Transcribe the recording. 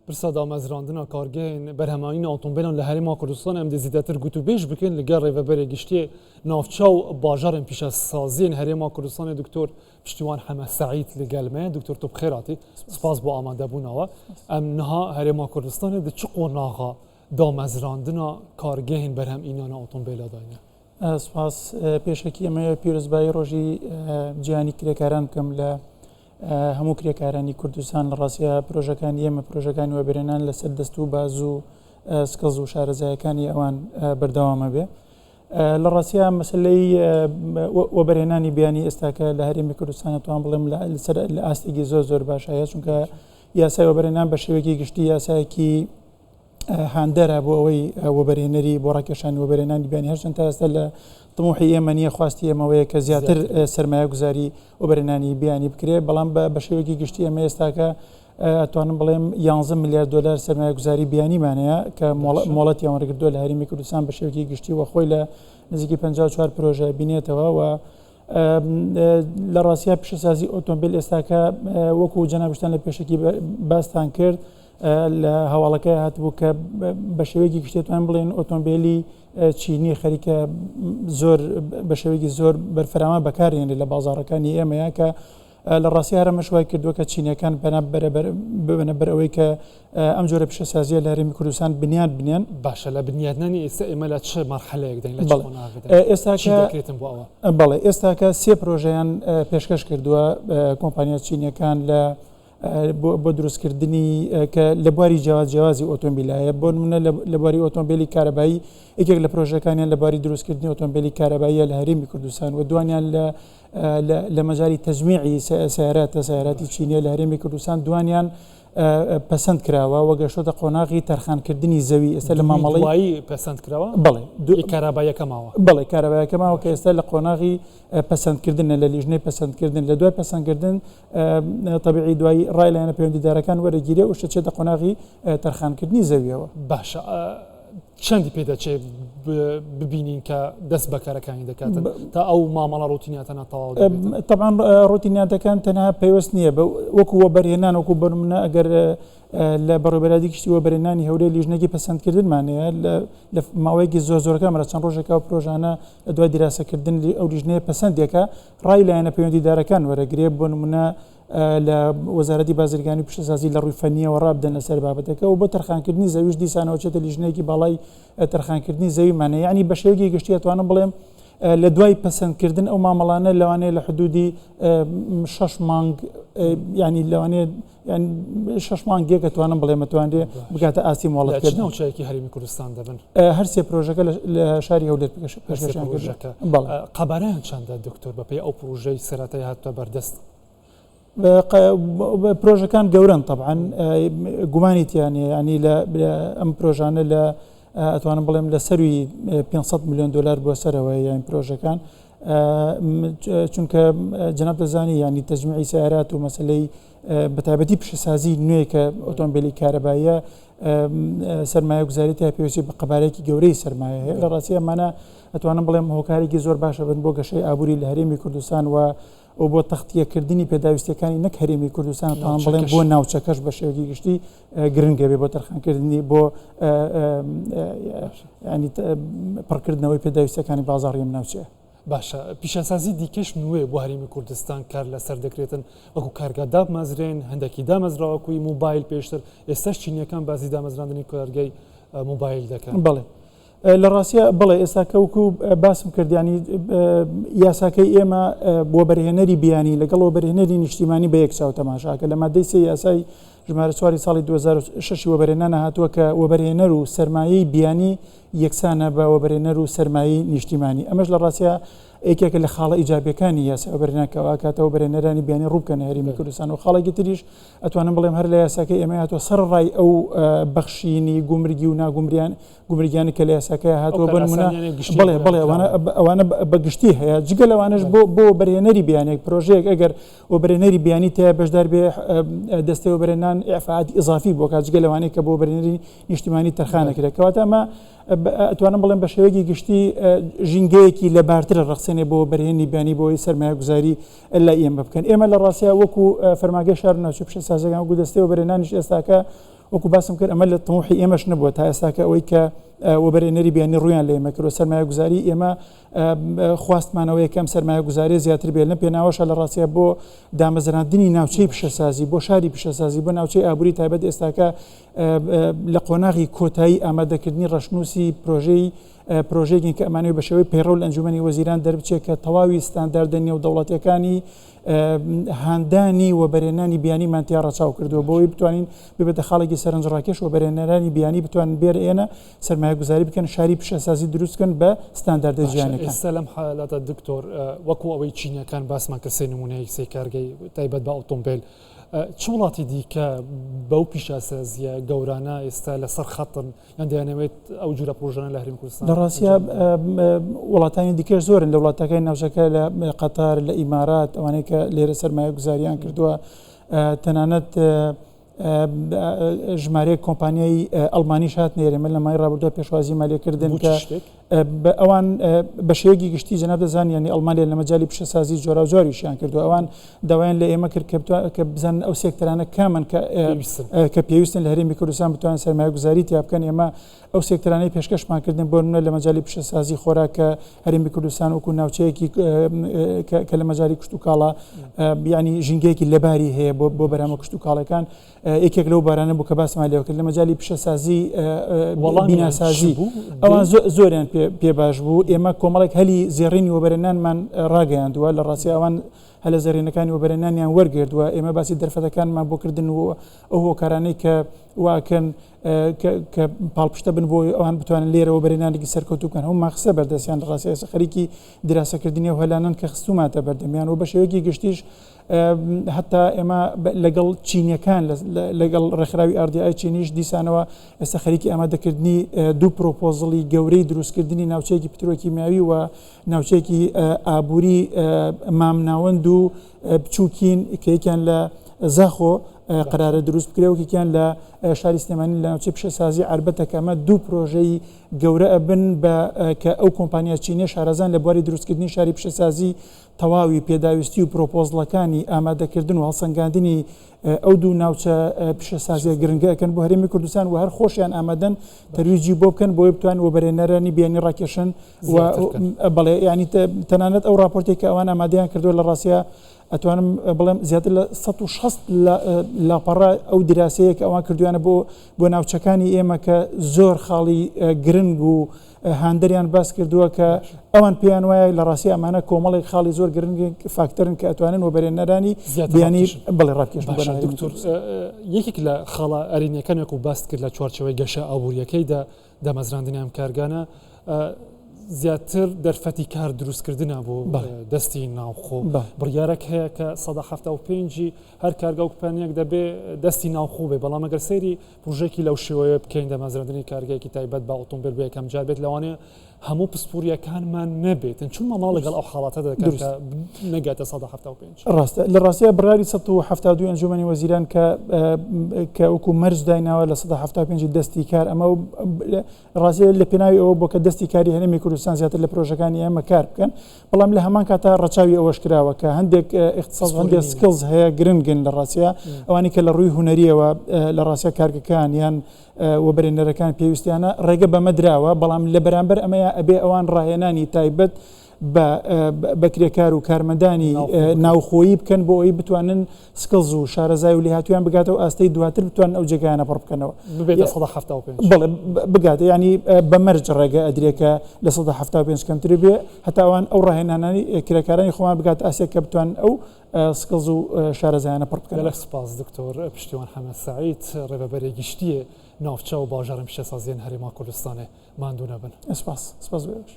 Pirsa damezrandina kargehên berhemanîna otomobîlan li Herêma Kurdistanê em dê zêdetir gotûbêj bikin li gel Rêveberê Giştiyê Navçe û Bajarên Pîşesaziyên Herêma Kurdistanê Doktor Piştîwan Heme Seîd li gel me ye. Doktor tu bi xêr hatî. Spas bo amadebûna we. Em niha Herêma Kurdistanê di çi qonaxa damezrandina kargehên berhemînana otomobîla de ne? Spas. Pêşekî em ê pîrozbayî rojî cîhanî kirêkaran bikim li هەموو کرێکارانی کوردستان لە ڕاستیا پرۆژەکانی ئێمە پرۆژەکانی وەبەرهێنان لەسەر دەست و بازوو سکڵز و شارەزایەکانی ئەوان بەردەوامە بێ لە ڕاستیا مەسلەی وەبەرهێنانی بیانی ئێستاکە لە هەرێمی کوردستان توان بڵێم لەسەر لە ئاستێکی زۆر زۆر باشایە چونکە یاسای وەبەرهێنان بە شێوەیەکی گشتی یاسایەکی هاندەرە بۆ ئەوەی وەبەرهێنەری بۆ ڕاکێشانی وەبەرهێنانی بیانی هەرچەند تا ئێستا لە تموحی ئێمە نییە خواستی ئێمەوەیە کە زیاتر سەرمایە گوزاری وەبەرهێنانی بیانی بکرێ بەڵام بە شێوەیەکی گشتی ئێمە ئێستاکە ئەتوانم بڵێم 11 ملیار دلار سەرمایە گوزاری بیانیمان هەیە کە مۆڵەتیان وەرگرتووە لە هەرێمی کوردستان بە شێوەیەکی گشتی و خۆی لە نزیکی 54 پرۆژە بینێتەوە و لە ڕاستیا پیشەسازی ئۆتۆمبیل ئێستاکە وەکو جەنابشتان لە پێشەکی باستان کرد لە هەواڵەکەی هاتبوو کە بە شێوەیەکی گشتێتوان بڵێن ئۆتۆمبیلی چینی خەریکە زۆر بە شێوەیەکی زۆر بەرفراوان بەکارێنێت لە بازاڕەکانی ئێمەیە کە لە ڕاستی هەرەمەش وای کردووە کە چینەکان پەنا ببەنە بەر ئەوەی کە ئەم جۆرە پیشەسازیە لە هەرێمی کوردستان بنیات بنێن. باشە لە بنیاتنانی ئێستا ئێمە لە چ مەرحەلەیەکداین لە چ قۆناغێکداین؟ ئێستا چی دەکرێتن بۆ ئەوە؟ بەڵێ ئێستاکە سێ پرۆژەیان پێشکەش کردووە کۆمپانیا چینیەکان لە بۆ دروستکردنی کە لە بواری جیاواز جیاوازی ئۆتۆمبیلایە بۆ نمونە لە بواری ئۆتۆمبیلی کارەبایی یەکێک لە پرۆژەکانیان لە بواری دروستکردنی ئۆتۆمبیلی کارەباییە لە هەرێمی کوردستان و دوانیان لە لە مەجالی تەجمیعی سەیاراتە سەیاراتی چینیە لە هەرێمی کوردستان دوانیان پەسەند کراوە و گەشتۆتە قۆناغی تەرخانکردنی زەوی ئێستا لە مامەڵەی دوایی پەسەند کراوە بەڵێ کارەبایەکە ماوە بەڵێ کارەبایەکە ماوە کە ئێستا لە قۆناغی پەسەندکردنە لە لیژنەی پەسەندکردن لە دوای پەسەندکردن تەبیعی دوایی ڕای لایەنە پەیوەندیدارەکان وەرەگیرێ و شتە قۆناغی تەرخانکردنی زەویەوە. باشە چەندی پێدەچێت ببینین کە دەست بە کارەکانی دەکاتن تا ئەو مامەڵە ڕوتیناتەنە تەواو دەبێت؟ تەبعەن ڕوتیناتەکان تەنها پەیوەست نییە بە وەکو وەبەرهێنان وەکو بۆ نمونە ئەگەر لە بەڕێوەبەرایەتی گشتی وەبەرهێنانی هەولێر لیژنەیەکی پەسەندکردنمان هەیە لە ماوەیەکی زۆر زۆرەکان لە چەند ڕۆژێک ئەو پرۆژانە لە دوای دیراسەکردن ئەو لیژنەیە پەسەندێکە ڕای لایەنە پەیوەندیدارەکان وەرەگرێ بۆ نمونە لە وەزارەتی بازرگانی و پیشەسازی لە ڕووی فەنییەوە ڕابدەن لەسەر بابەتەکە و بۆ تەرخانکردنی زەویش دیسانەوە چێتە لیژنەیەکی باڵای تەرخانکردنی زەویمانە یعنی بە شێوەیەکی گشتی ئەتوانم بڵێم لە دوای پەسەندکردن ئەو مامەڵانە لەوانەیە لە حدودی شەش مانگ ینی لەوانەیە شەش مانگێک ئەتوانم بڵێم ئەتوانرێ بگاتە ئاستی مۆڵەت ناوچەیەکی هەرێمی کوردستان دەبن هەرسێ پرۆژەکە لە شاری هەولێر پێشکەشیان کردووە. بەڵێ. قەبارەیان چەندە دکتۆر بەپێی ئەو پرۆژەی سەرەتای هاتووە بەردەست؟ پرۆژەکان گەورەن تەبعەن گومانی تیا نییە ینی لە ئەم پرۆژانە لە ئەتوانم بڵێم لە سەروی 500 میلیۆن دلار بۆ سەرەوە یان پرۆژەکان چونکە جەناب دەزانی ینی تەجمیعی سیارات و مەسلەی بەتایبەتی پیشەسازی نوێ کە ئۆتۆمبیلی کارەباییە سەرمایە گوزاری تیا پێویستی بە قەبارەیەکی گەورەی سەرمایە هەیە لە ڕاستی ئەمانە ئەتوانم بڵێم هۆکارێکی زۆر باشە بن بۆ گەشەی ئابووری لە هەرێمی کوردستان و و بۆ تەختیەکردنی پێداویستیەکانی نەک هەرێمی کوردستان ئەتوانم بڵێم بۆ ناوچەکەش بە شێوەیەکی گشتی گرنگە بێ بۆ تەرخانکردنی بۆ ینی پڕکردنەوەی پێداویستەکانی بازاڕی ئەم ناوچەیە. باشە پیشەسازی دیکەش نوێ بۆ هەرێمی کوردستان کار لەسەر دەکرێتن وەکو کارگا دابمەزرێن هەندێکی دامەزراوە کوی موبایل پێشتر ئێستاش چینیەکان باسی دامەزراندنی کارگای موبایل دەکەن. بەڵێ لە ڕاستیا بەڵێ ئێستا کە وەکو باسم کرد ینی یاساکەی ئێمە وەبەرهێنەری بیانی لەگەڵ وەبەرهێنەری نیشتیمانی بە یەک چاو تەماشاکە لە مادەی سێ یاسای ژمارە چواری ساڵی 2006 وەبەرهێنانە هاتووە کە وەبەرهێنەر و سەرمایەی بیانی یەکسانە بە وەبەرهێنەر و سەرمایەی نیشتیمانی ئەمەش لە ڕاستیا یەکێکە لە خاڵە ئیجابیەکانی یاسای وەبەرهێنان کە وا کاتە وەبەرهێنەرانی بیانی ڕووبکەنە هەرێمی کوردستان و خاڵێکی تریش ئەتوانم بڵێم هەر لە یاساکەی ئێمە هاتووە سەرەڕای ئەو بەخشینی گومرگی و ناگومریان گومرگیانی کە لە یاساکەی هاتووە بۆ نمونە بڵێ بڵێ ئەوانە ئەوانە بە گشتی هەیە جگە لەوانەش بۆ بۆ بەرهێنەری بیانێک پرۆژەیەک ئەگەر وەبەرهێنەری بیانی تیا بەشدار بێ دەستەی وەبەرهێنان ئیعفاءاتی ئیزافی بۆ کات جگە لەوانەی کە بۆ وەبەرهێنەری نیشتیمانی تەرخانەکرێت کەواتە ئەمە ئەتوانم بڵێم بە شێوەیەکی گشتی ژینگەیەکی لەبارترە ڕەخسێنێ بۆ وەبەرهێنی بیانی بۆ ئەوەی سەرمایەگوزاری لای ئێمە بکەن ئێمە لە ڕاستیا وەکو فەرمانگەی شار و ناوچە پیشەسازیەکان وەکو دەستەی وەبەرهێنانیش ئێستاکە وەکو باسم کرد ئەمە لە تموحی ئێمەش نەبووە تا ئێستاکە ئەوەی کە وەبەرهێنەری بیانی ڕوویان لە ئێمە کردووە سەرمایەگوزاری ئێمە خواستمانەوەیە کەم سەرمایەگوزاری زیاتر بێت لەم پێناوەشە لە ڕاستیا بۆ دامەزراندنی ناوچەی پیشەسازی بۆ شاری پیشەسازی بۆ ناوچەی ئابووری تایبەت ئێستاکە لە قۆناغی کۆتایی ئامادەکردنی ڕەشنووسی پرۆژەی پرۆژەیەکین کە ئەمانەوێت بە شێوەی پەیڕەو لە ئەنجومەنی وەزیران دەربچێت کە تەواوی ستانداردە نێودەوڵەتیەکانی هاندانی وەبەرهێنانی بیانیمان تیا ڕەچاو کردووە بۆ ئەوەی بتوانین ببێتە خاڵێکی سەرنجڕاکێش وەبەرهێنەرانی بیانی بتوانن بێرە ئێنە سەرمایەگوزاری بکەن شاری پیشەسازی دروست بکەن بە ستانداردە باشە جیهانیەکان. ئێستا لەم حالەتە دکتۆر وەکو ئەوەی چینیەکان باسمان کرد سێ نمونەیەک سێ کارگەی تایبەت بە ئۆتۆمبێل چ وڵاتی دیکە بەو پیشەسازیە گەورانە ئێستا لەسەر خەتن یان دەیانەوێت ئەو جورە پرۆژانە لە هەرێمی کوردستان لە ڕاستیا وڵاتانی دیکەش زۆرن لە وڵاتەکانی ناوچەکە لە قەتار لە ئیمارات ئەوانەی کە لێرە سەرمایە گوزاریان کردووە تەنانەت ژمارەیەک کۆمپانیای ئەڵمانیش هاتنە ئێرە من لە مای ڕابردووە پێشوازیمان لێکردن کە ئەوان بە شێوەیەکی گشتی جەناب دەزان یعنی ئەڵمانیا لە مەجای پیشەسازی جۆراوجۆریشیان کردو ئەوان داوایان لە ئێمە کرد کە بزانن ئەو سێکتەرانە کامن کە پێویستن لە هەرێمی کوردستان بتوانن سەرمایەگوزاری تیا بکەن ئێمە ئەو سێکتەرانەی پێشکەشمان کردن بۆ نمونە لە مەجای پیشەسازی خۆراک کە هەرێمی کوردستان وەکو ناوچەیەکی کە لە مەجای کشتتوکاڵە بیانی ژینگەیەکی لەباری هەیە بۆ بەرهەمە کشتتوکاڵەکان یەکێک لەو بارانە بوو کە باسمان لێوە کرد لە مەجای پیشەسازی بیناسازی ئەوان زۆریان پێ باش بوو ئێمە کۆمەڵێک هەلی زێڕینی وەبەرهێنانمان ڕاگەیاندووە لە ڕاستی ئەوان هەلە زێڕینەکانی وەبەرهێنانیان وەرگردووە ئێمە باسی دەرفەتەکانمان بۆ کردن و ئەو هۆکارانەی کە واکەن کە پاڵپشتە بن بۆ ئەوان بتوانن لێرە وەبەرهێنانێکی سەرکەوتوو بکەن هەموو ماخسە بەردەستیان لە ڕاستی ئێستا خەریکی دراسەکردنی ئەو هەلانەن کە خستوومانتە بەردەمیان و بە شێوەیەکی گشتیش هەتا ئێمە لەگەڵ چینیەکان لەگەڵ ڕێکخراوی RDI چینیش دیسانەوە ئێستا خەریکی ئامادەکردنی دوو پرۆپۆزڵی گەورەی دروستکردنی ناوچەیەکی پترۆکیمیاوی و ناوچەیەکی ئابووری مامناوەند و بچووکین کە یەکیان لە زاخۆ قەرارە دروست بکرێ و یەکێکیان لە شاری سلێمانی لە ناوچەی پیشەسازی عەربەتە کە ئەمە دوو پرۆژەی گەورە ئەبن بە کە ئەو کۆمپانیا چینیە شارەزان لە بواری دروستکردنی شاری پیشەسازی تەواوی پێداویستی و پرۆپۆزڵەکانی ئامادەکردن و هەڵسەنگاندنی ئەو دوو ناوچە پیشەسازیە گرنگە ئەکەن بۆ هەرێمی کوردستان و هەر خۆشیان ئامادەن تەرویجی بۆ بکەن بۆی بتوان وەبەرهێنەرانی بیانی ڕاکێشن و بەڵێ ینی تەنانەت ئەو راپۆرتێک کە ئەوان ئامادەیان کردووە لە ڕاستە ئەتوانم بڵێم زیاتر لە 160 لاپەڕە ئەو دراسەیە کە ئەوان کردویانە بۆ بۆ ناوچەکانی ئێمە کە زۆر خاڵی گرنگ و هاندەریان باس کردووە کە ئەوان پێیان وایە لە ڕاستی ئەمانە کۆمەڵێک خاڵی زۆر گرنگ فاکتەرن کە ئەتوانن وەبەرێنەرانی بیانی بڵێ ڕاکێش باشە دکتۆر یەکێک لە خاڵە ئەرێنیەکان وەکو باست کرد لە چوارچێوەی گەشە ئابووریەکەیدا دامەزراندنی ئەم کارگانە زیاتر دەرفەتی کار دروستکردنە بۆ دەستی ناوخۆ بڕیارێک هەیە کە 1970 هەر کارگە و کوپانیەک دەبێ دەستی ناوخۆ بێ بەڵام ئەگەر سەیری پرۆژێکی لەو شێوەیە بکەین دامەزراندنی کارگەیەکی تایبەت بە ئۆتۆمبیل بۆ یەکەم جار بێت لەوانەیە هەموو پسپۆریەکانمان نەبێتن چون مامەڵە لەگەڵ ئەو حاڵاتە دەکەن کە نەگاتە 175 ڕاستە لە ڕاستیا بڕیاری 172 ئەنجومەنی وەزیران کە کە وەکو مەرج دایناوە لە 175 دەستی کار ئەمە ڕاستیە لە پێناوی ئەوە بۆ کە دەستی کاری هەرێمی کوردستان زیاتر لە پرۆژەکانی ئێمە کار بکەن بەڵام لە هەمان کاتا ڕەچاوی ئەوەش کراوە کە هەندێک اختصاص هەندێک skills هەیە گرنگن لە ڕاستیا ئەوانی کە لە ڕووی هونەریەوە لە ڕاستیا کارگەکان یان وەبەرێنەرەکان پێویستیانە ڕێگە بەمە دراوە بەڵام لە بەرامبەر ئەمەیە ئەبێ ئەوان ڕاهێنانی تایبەت بە کرێکار و کارمەندانی ناوخۆیی بکەن بۆ ئەوەی بتوانن skills و شارەزای و لێهاتوویان بگاتەوە ئاستەی دواتر بتوانن ئەو جێگایانە پڕ بکەنەوە. ببێتە 175. بەڵێ بگاتە یانی بە مەرج ڕێگە ئەدرێ کە لە 175 کەمتر بێ هەتا ئەوان ئەو ڕاهێنانانی کرێکارانی خۆمان بگاتە ئاستێک کە بتوانن ئەو skills و شارەزایانە پڕ بکەنەوە. گەلەک سپاس دکتۆر پشتیوان حەمە سەعید ڕێڤەبەرێ گشتیێ ناوچە و باژارên پیشەسازیێن هەرێما کوردستانێ ماندوو نەبن. سپاس سپاس بۆ ئێوەش.